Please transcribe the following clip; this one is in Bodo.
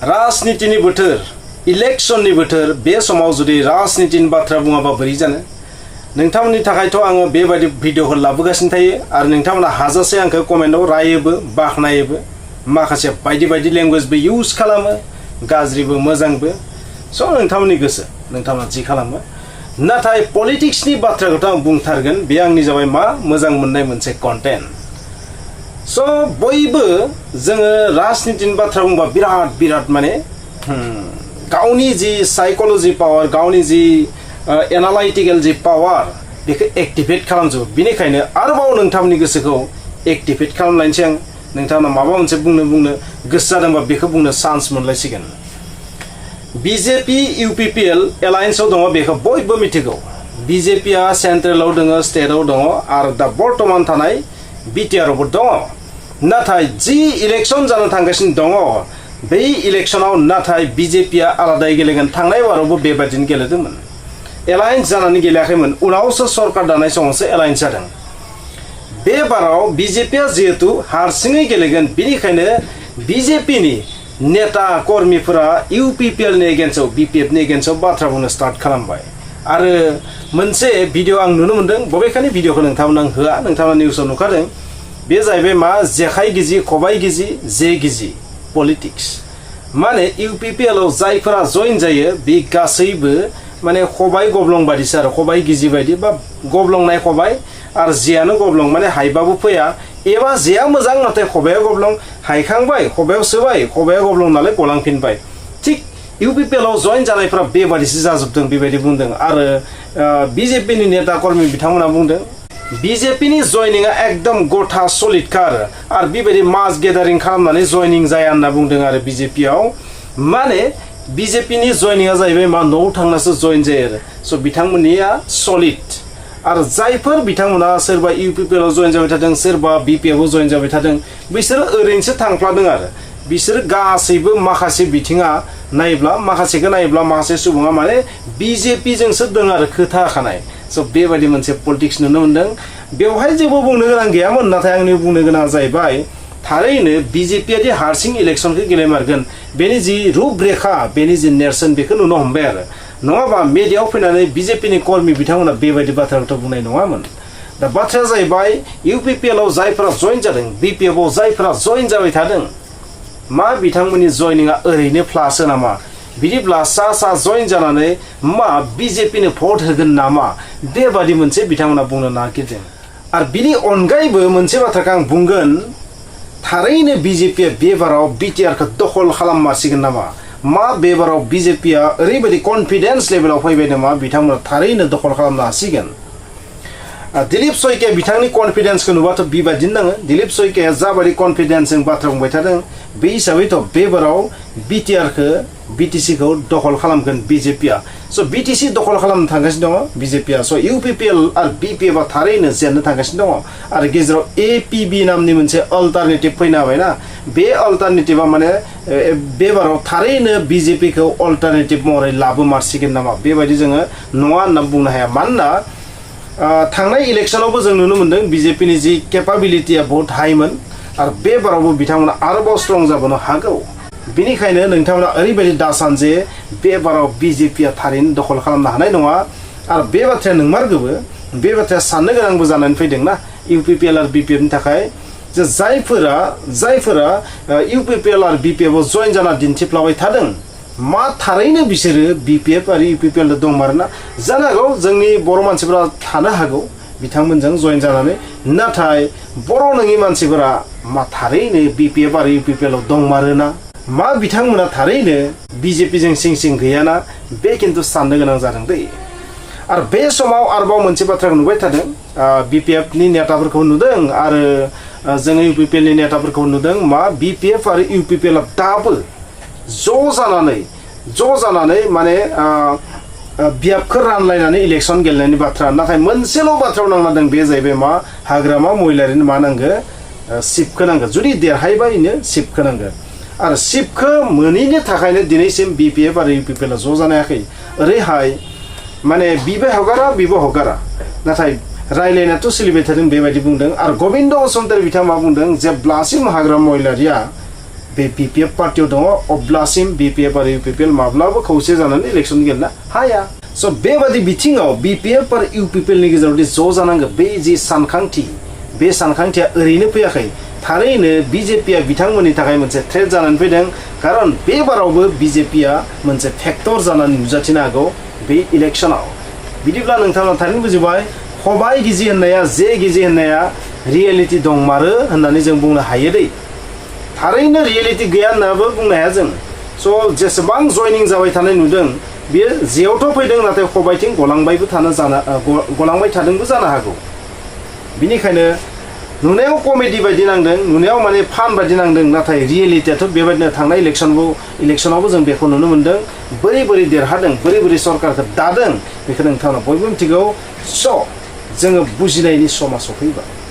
राजनीतिनि बोथोर इलेक्शननि बोथोर बे समाव जुदि राजनीतिनि बाथ्रा बुङाबा बोरै जानो नोंथांमोननि थाखायथ' आङो बेबायदि भिडिअखौ लाबोगासिनो थायो आरो नोंथांमोना हाजासे आंखौ कमेन्टआव रायोबो बाखनायोबो माखासे बायदि बायदि लेंगुवेजबो इउज खालामो गाज्रिबो मोजांबो स' नोंथांमोननि गोसो नोंथांमोना जि खालामो नाथाय पलिटिक्सनि बाथ्राखौथ' आं बुंथारगोन बे आंनि जाबाय मा मोजां मोननाय मोनसे कन्टेन्ट स' बयबो जोङो राजनीतिनि बाथ्रा बुंबा बिराद माने गावनि जि साइकोलॉजी पावर गावनि जि एनालाइटिकल जि पावर बेखौ एक्टिभेट खालामजोबो बेनिखायनो आरोबाव नोंथांमोननि गोसोखौ एक्टिभेट खालामलायनोसै आं नोंथांमोना माबा मोनसे बुंनो गोसो जादोंबा बेखौ बुंनो चान्स मोनलायसिगोन बीजेपी यूपीपीएल एलायन्सआव दङ बेखौ बयबो मिथिगौ बीजेपीआ सेन्ट्रेलाव दङ स्टेटआव दङ आरो दा बर्तमान थानाय बिटिआरआवबो दङ नाथाय जि इलेक्शन जानो थांगासिनो दङ बे इलेक्शनाव नाथाय बीजेपीआ आलादायै गेलेगोन थांनाय बारावबो बेबायदिनो गेलेदोंमोन एलायन्स जानानै गेलेयाखैमोन उनावसो सरकार दानाय समावसो एलायन्स जादों बे बाराव बीजेपीआ जिहेतु हारसिङै गेलेगोन बेनिखायनो बीजेपीनि नेता कर्मीफोरा यूपीपीएलनि एगेन्स्टआव बीपीएफनि एगेन्स्टआव बाथ्रा बुंनो स्टार्ट खालामबाय आरो मोनसे भिडिअ आं नुनो मोनदों बबेखानि भिडिअखौ नोंथांमोना होआ नोंथांमोना निउसाव नुखादों बे जाहैबाय मा जेखाइ गिजि खबाइ गिजि जे गिजि पलिटिक्स माने यूपीपीएलआव जायफोरा जइन जायो बे गासैबो माने खबाइ गब्लं बायदिसो आरो खबाइ गिजि बायदि बा गब्लंनाय खबाइ आरो जेयानो गब्लं माने हायबाबो फैया एबा जेया मोजां नाथाय खबाइया गब्लं हायखांबाय खबाइयाव सोबाय खबाइया गब्लं नालाय गलांफिनबाय थिक यूपीपीएलआव जइन जानायफोरा बेबादिसो जाजोबदों बेबायदि बुंदों आरो बीजेपीनि नेता कर्मी बिथांमोना बुंदों बीजेपीनि जयनिंआ एकदम गथा सलिडखा आरो बेबायदि मास गेदारिं खालामनानै जयनिं जाया होनना बुंदों आरो बीजेपीआव माने बीजेपीनि जयनिंआ जाहैबाय मा न'आव थांनासो जइन जायो आरो स' बिथांमोननिया सलिड आरो जायफोर बिथांमोना सोरबा यूपीपीएलआव जइन जाबाय थादों सोरबा बीपीएफआव जइन जाबाय थादों बिसोरो ओरैनोसो थांफ्लादों आरो बिसोरो गासैबो माखासे बिथिङा नायब्ला माखासेखौ नायब्ला माखासे सुबुङा माने बीजेपीजोंसो दं आरो खोथा खानाय स' बेबायदि मोनसे पलिटिक्स नुनो मोनदों बेवहाय जेबो बुंनो गोनां गैयामोन नाथाय आंनि बुंनो गोनां जाहैबाय थारैनो बीजेपीआ दि हारसिं इलेक्शनखौ गेलेमारगोन बेनि जि रुपरेखा बेनि जि नेरसोन बेखौ नुनो हमबाय आरो नङाबा मिडियाआव फैनानै बीजेपीनि कर्मी बिथांमोना बेबायदि बाथ्राखौथ' बुंनाय नङामोन दा बाथ्राया जाहैबाय यूपीपीएलआव जायफोरा जइन जादों बीपीएफआव जायफोरा जइन जाबाय थादों मा बिथांमोननि जयनिंआ ओरैनो फ्लासो नामा बिदिब्ला सा जइन जानानै मा बीजेपीनो भट होगोन नामा बेबादि मोनसे बिथांमोना बुंनो नागिरदों आरो बिनि अनगायैबो मोनसे बाथ्राखौ आं बुंगोन थारैनो बीजेपीआ बे बाराव बिटिआरखौ दखल खालाममारसिगोन नामा मा बे बाराव बीजेपीआ ओरैबायदि कन्फिडेन्स लेभेलाव फैबाय नामा बिथांमोना थारैनो दखल खालामनो हासिगोन दिलीप सयकिया बिथांनि कन्फिडेन्सखौ नुबाथ' बेबायदिनो नाङो दिलीप सयकिया जाबायदि कन्फिडेन्सजों बाथ्रा बुंबाय थादों बे हिसाबैथ' बे बाराव बिटिआरखौ बिटिसिखौ दखल खालामगोन बीजेपीआ स' बिटिसि दखल खालामनो थांगासिनो दङ बीजेपीआ स' यूपीपीएल आरो बीपीएफआ थारैनो जेननो थांगासिनो दङ आरो गेजेराव एपीबी नामनि मोनसे अल्टारनेटिभ फैनो हाबायना बे अल्टारनेटिभआ माने बे बाराव थारैनो बीजेपीखौ अल्टारनेटिभ महरै लाबोमारसिगोन नामा बेबायदि जोङो नङा होनना बुंनो हाया मानोना थांनाय इलेक्शनावबो जों नुनो मोनदों बीजेपीनि जि केपाबिलिटिया बहुत हाइमोन आरो बे बारावबो बिथांमोना आरोबाव स्ट्रं जाबोनो हागौ बेनिखायनो नोंथांमोना ओरैबायदि दासान जे बे बाराव बीजेपीआ थारैनो दखल खालामनो हानाय नङा आरो बे बाथ्राया नंमारगौबो बे बाथ्राया साननो गोनांबो जानानै फैदोंना यूपीपीएल आरो बीपीएफनि थाखाय जे जायफोरा यूपीपीएल आरो बीपीएफआव जइन जाना दिन्थिफ्लाबाय थादों मा थारैनो बिसोरो बीपीएफ आरो यूपीपीएल दंमारोना जानो हागौ जोंनि बर' मानसिफोरा थानो हागौ बिथांमोनजों जइन जानानै नाथाय बर' नङि मानसिफोरा मा थारैनो बीपीएफ आरो यूपीपीएल दंमारोना मा बिथांमोना थारैनो बीजेपीजों सिं गैयाना बे खिन्थु साननो गोनां जादों दै आरो बे समाव आरोबाव मोनसे बाथ्राखौ नुबाय थादों बीपीएफनि नेताफोरखौ नुदों आरो जोङो यूपीपीएलनि नेताफोरखौ नुदों मा बीपीएफ आरो यूपीपीएल दाबो ज' जानानै माने बियाबखौ रानलायनानै इलेक्शन गेलेनायनि बाथ्रा नाथाय मोनसेल' बाथ्रायाव नांना दं बे जाहैबाय मा हाग्रामा महिलारिनो मा नांगो सिपखौ नांगो जुदि देरहायबायनो सिपखौ नांगो आरो सिपखौ मोनैनि थाखायनो दिनैसिम बीपीएफ आरो यूपीपीएल ज' जानो हायाखै ओरैहाय माने बिबो हगारा नाथाय रायलायनायाथ' सोलिबाय थादों बेबायदि बुंदों आरो गोविंद बसुमतारी बिथाङा मा बुंदों जेब्लासिम हाग्रामा महिलारिया बे BPF पार्टियाव दङ अब्लासिम BPF आरो UPPL माब्लाबो खौसे जानानै इलेक्सन गेलेनो हाया स' बेबादि बिथिङाव BPF आरो UPPL नि गेजेराव ज' जानांगौ बे जि सानखांथि बे सानखांथिया ओरैनो फैयाखै थारैनो BJP आ बिथांमोननि थाखाय मोनसे थ्रेट जानानै फैदों खारन बे बारावबो BJP आ मोनसे फेक्टर जानानै नुजाथिनो हागौ बे इलेक्सनाव बिदिब्ला नोंथाङा थारैनो बुजिबाय खबाइ गिजि होननाया जे गिजि होननाया रियेलिटि दंमारो होननानै जों बुंनो हायो दै थारैनो रियेलिटि गैया होननाबो बुंनो हाया जों स' जेसेबां जयनिं जाबाय थानाय नुदों बेयो जेयावथ' फैदों नाथाय खबाइथिं गलांबाय थादोंबो जानो हागौ बिनिखायनो नुनायाव कमेडि बायदि नांदों नुनायाव माने फान बायदि नांदों नाथाय रियेलिटियाथ' बेबायदिनो थांनाय इलेक्सनावबो जों बेखौ नुनो मोनदों बोरै देरहादों बोरै सरकारखौ दादों बेखौ नोंथाङा बयबो मिथिगौ स' जोङो बुजिनायनि समा सफैबाय